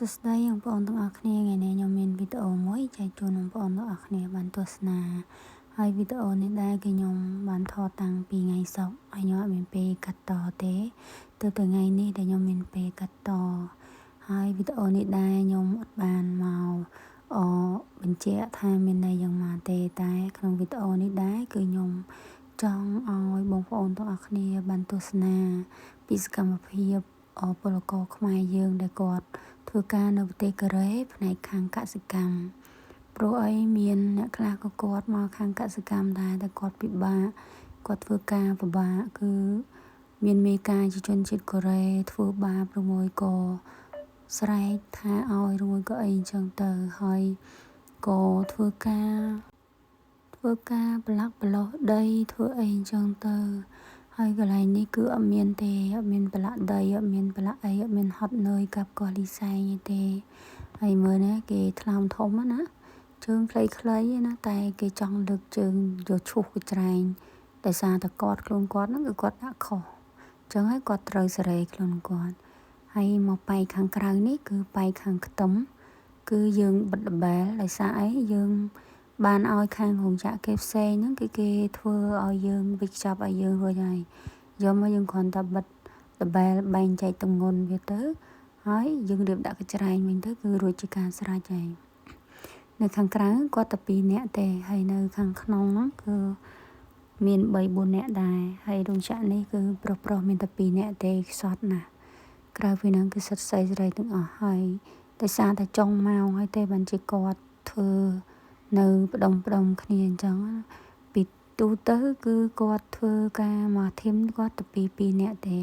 សួស្តីបងប្អូនទាំងអស់គ្នាថ្ងៃនេះខ្ញុំមានវីដេអូមួយចែកជូនបងប្អូនទាំងអស់គ្នាបានទស្សនាហើយវីដេអូនេះដែរគឺខ្ញុំបានថតតាំងពីថ្ងៃសុក្រហើយខ្ញុំអត់មានពេលកាត់តទេទើបតែថ្ងៃនេះដែលខ្ញុំមានពេលកាត់តហើយវីដេអូនេះដែរខ្ញុំអត់បានមកអបញ្ជាក់ថាមានន័យយ៉ាងម៉េចទេតែក្នុងវីដេអូនេះដែរគឺខ្ញុំចង់ឲ្យបងប្អូនទាំងអស់គ្នាបានទស្សនាពីសកម្មភាពពលករខ្មែរយើងដែលគាត់ធ្វើការនៅប្រទេសកូរ៉េផ្នែកខាងកសិកម្មព្រោះអីមានអ្នកខ្លះក៏គាត់មកខាងកសិកម្មដែរតែគាត់ពិបាកគាត់ធ្វើការពិបាកគឺមានមេការជាជនជាតិកូរ៉េធ្វើបាបឬមួយក៏ស្រែកថាឲ្យឬមួយក៏អីអញ្ចឹងទៅហើយក៏ធ្វើការធ្វើការប្រឡាក់ប្រឡោះដីធ្វើអីអញ្ចឹងទៅហើយកន្លែងនេះគឺអត់មានទេអត់មានប្រឡាក់ដីអត់មានប្រឡាក់អីអត់មានហត់នឿយកាប់កោះលីសែងទេហើយមើលណាគេថ្លោមធំណាជើងខ្លីៗណាតែគេចង់លើកជើងយកឈូសកច្រែងដោយសារតែគាត់ខ្លួនគាត់ហ្នឹងគឺគាត់ដាក់ខុសអញ្ចឹងហើយគាត់ត្រូវសេរីខ្លួនគាត់ហើយមកប៉ែកខាងក្រៅនេះគឺប៉ែកខាងខ្ទឹមគឺយើងបិទ label ដោយសារអីយើងបានឲ្យខាងរោងចក្រគេផ្សេងហ្នឹងគឺគេធ្វើឲ្យយើងវេចខ្ចប់ឲ្យយើងរួចហើយយកមកយើងគ្រាន់តែបិទ label បែងចែកទម្ងន់វាទៅហើយយើងរៀបដាក់កញ្ច្រែងវិញទៅគឺរួចជាការស្រេចហើយនៅខាងក្រៅគាត់តែ2នាក់ទេហើយនៅខាងក្នុងហ្នឹងគឺមាន3 4នាក់ដែរហើយរោងចក្រនេះគឺប្រុសប្រុសមានតែ2នាក់ទេខ្សត់ណាស់ក្រៅពីហ្នឹងគឺសិតស្រីស្រីទាំងអស់ហើយដោយសារតែចុងម៉ោងហើយទេបានជាគាត់ធ្វើនៅផ្ដុំផ្ដុំគ្នាអញ្ចឹងពីទូទៅគឺគាត់ធ្វើការមក team គាត់តែពី2នាក់ទេ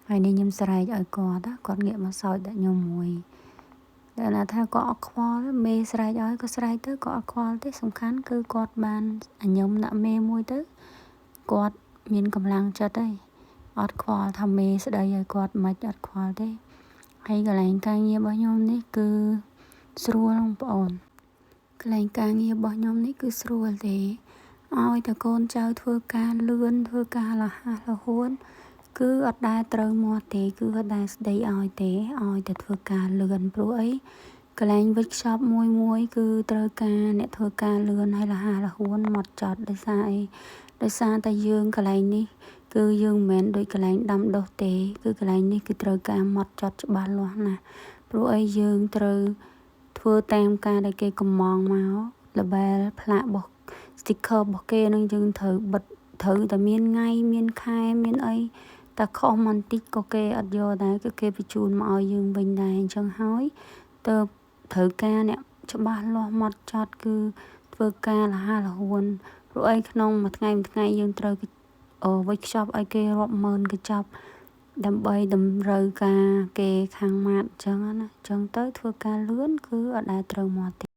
ហើយនេះខ្ញុំស្រែកឲ្យគាត់គាត់ងាកមកសោចដាក់ខ្ញុំមួយតែណាថាគាត់អត់ខ្វល់មេស្រែកឲ្យក៏ស្រែកទៅក៏អត់ខ្វល់ទេសំខាន់គឺគាត់បានអញញឹមដាក់មេមួយទៅគាត់មានកម្លាំងចិត្តហើយអត់ខ្វល់ថាមេស្ដីឲ្យគាត់មិនអត់ខ្វល់ទេហើយកន្លែងការងាររបស់ខ្ញុំនេះគឺស្រួលបងប្អូនកន្លែងការងាររបស់ខ្ញុំនេះគឺស្រួលទេឲ្យតែកូនចៅធ្វើការលឿនធ្វើការរហ័សរហួនគឺអត់ដែលត្រូវមាត់ទេគឺអត់ដែលស្ដីឲ្យទេឲ្យតែធ្វើការលឿនព្រោះអីកន្លែងវេចខ្ចប់មួយមួយគឺត្រូវការអ្នកធ្វើការលឿនហើយរហ័សរហួនមកចត់ដោយសារអីដោយសារតែយើងកន្លែងនេះគឺយើងមិនមែនដូចកន្លែងដាំដុះទេគឺកន្លែងនេះគឺត្រូវការម៉ត់ចត់ច្បាស់លាស់ណាស់ព្រោះអីយើងត្រូវធ្វើតាមការដែលគេកំងមក label ផ្លាករបស់ sticker របស់គេនឹងយើងត្រូវបិទត្រូវតែមានថ្ងៃមានខែមានអីតែខុសបន្តិចក៏គេអត់យកដែរគឺគេបញ្ជូនមកឲ្យយើងវិញដែរអញ្ចឹងហើយទៅត្រូវការអ្នកច្បាស់លាស់ម៉ត់ចត់គឺធ្វើការរហ័សរហួនព្រោះអីក្នុងមួយថ្ងៃមួយថ្ងៃយើងត្រូវវេចខ្ចប់ឲ្យគេរាប់ម៉ឺនកញ្ចប់ដើម្បីតម្រូវការគេខាងម៉ាតអញ្ចឹងណាអញ្ចឹងទៅធ្វើការលឿនគឺអត់ដែលត្រូវមាត់ទេ។